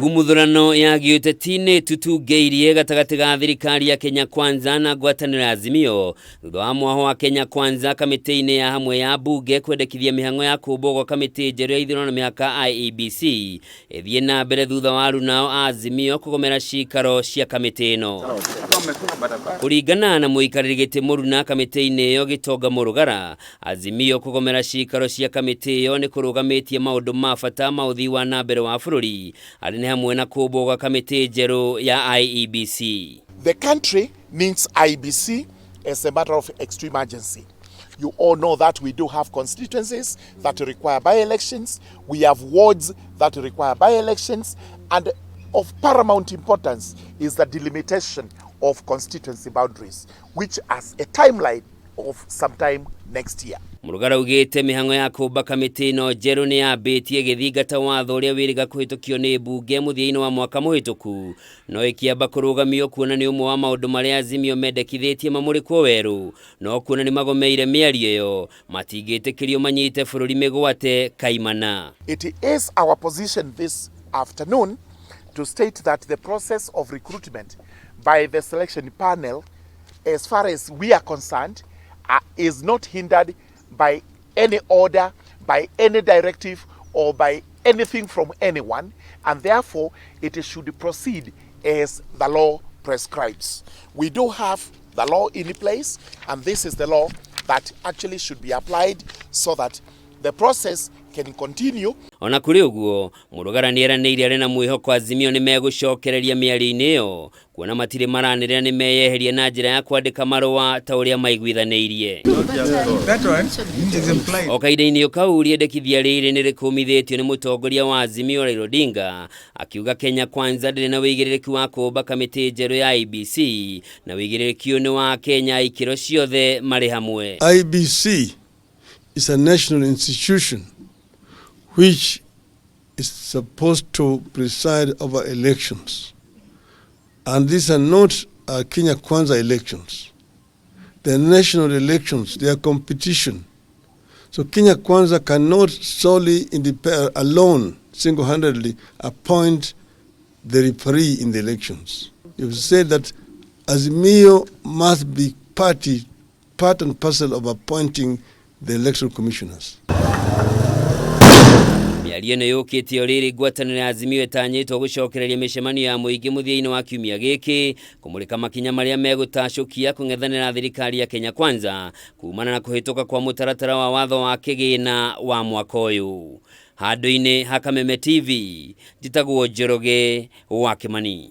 Ngumuthurano ya gĩũteti nĩ ĩtutungeirie gatagatĩ ga thirikari ya Kenya Kwanza na ngwatanĩro ya Azimio thutha wa mwaho wa Kenya Kwanza kamĩtĩ-inĩ ya hamwe ya mbunge kwendekithia mĩhang'o ya kũmbwo gwa kamĩtĩ njerũ ya ithurano na mĩhaka IEBC ĩthiĩ na mbere thutha wa arunao a Azimio kũgomera cikaro cia kamĩtĩ ĩno. Kũringana na mũikarĩri gĩtĩ mũruna kamĩtĩ-inĩ ĩyo Gĩtonga Mũrũgara, Azimio kũgomera cikaro cia kamĩtĩ ĩyo nĩ kũrũgamĩtie maũndũ ma bata ma ũthii wa na mbere wa bũrũri arĩ nĩ hamwe na kũmbwo gwa kamĩtĩ njerũ ya IEBC. The country needs IEBC as a matter of extreme urgency. You all know that we do have constituencies that require by-elections. We have wards that require by-elections. And of paramount importance is the delimitation of constituency boundaries, which has a timeline of sometime next year. Mũrugara augĩte mĩhang'o ya kũmba kamĩtĩ ĩno njerũ nĩ yambĩtie ĩgĩthingata watho ũrĩa wĩrĩga kũhĩtũkio nĩ mbunge mũthia-inĩ wa mwaka mũhĩtũku no ĩkĩamba kũrũgamio kuona nĩ ũmwe wa maũndũ marĩa Azimio mendekithĩtie mamũrĩkwo werũ no kuona nĩ magomeire mĩario ĩyo matingĩtĩkĩrio manyite bũrũri mĩgwate kaimana. It is our position this afternoon to state that the process of recruitment by the selection panel, as far as we are concerned, is not hindered by any order, by any directive, or by anything from anyone, and therefore it should proceed as the law prescribes. We do have the law in place, and this is the law that actually should be applied so that the process can continue. Ona kũrĩ ũguo, Mũrugara nĩ eranĩire arĩ na mwĩhoko Azimio nĩ megũcokereria mĩario-inĩ ĩyo kuona matirĩ maranĩrĩra nĩ meyeheria na njĩra ya kwandĩka marũa ta ũrĩa maiguithanĩirie. O kahinda-inĩ kau rĩendekithia rĩrĩ nĩ rĩkũmithĩtio nĩ mũtongoria wa Azimio Raila Odinga akiuga Kenya Kwanza ndĩrĩ na wĩigĩrĩrĩki wa kũmba kamĩtĩ njerũ ya IEBC na wĩigĩrĩrĩki ũyũ nĩ wa Kenya ikĩro ciothe marĩ hamwe. IEBC is a national institution which is supposed to preside over elections. And these are not Kenya Kwanza elections. They're national elections, they are competition. So Kenya Kwanza cannot solely, alone, single-handedly appoint the referee in the elections. You've said that Azimio must be part and parcel of appointing the electoral commissioners. Mĩario ĩno yũkĩte o rĩrĩ ngwatanĩro ya Azimio ĩtanyĩtwo gũcokereria mĩcemanio ya mũingĩ mũthia-inĩ wa kiumia gĩkĩ kũmũrĩka makinya marĩa megũtacũkia kũng'ethanĩra thirikari ya Kenya Kwanza kumana na kũhĩtũka kwa mũtaratara wa watho wa kĩgĩna wa mwaka ũyũ. Handũ-inĩ ha Kameme TV, njĩtagwo Njoroge wa Kĩmani.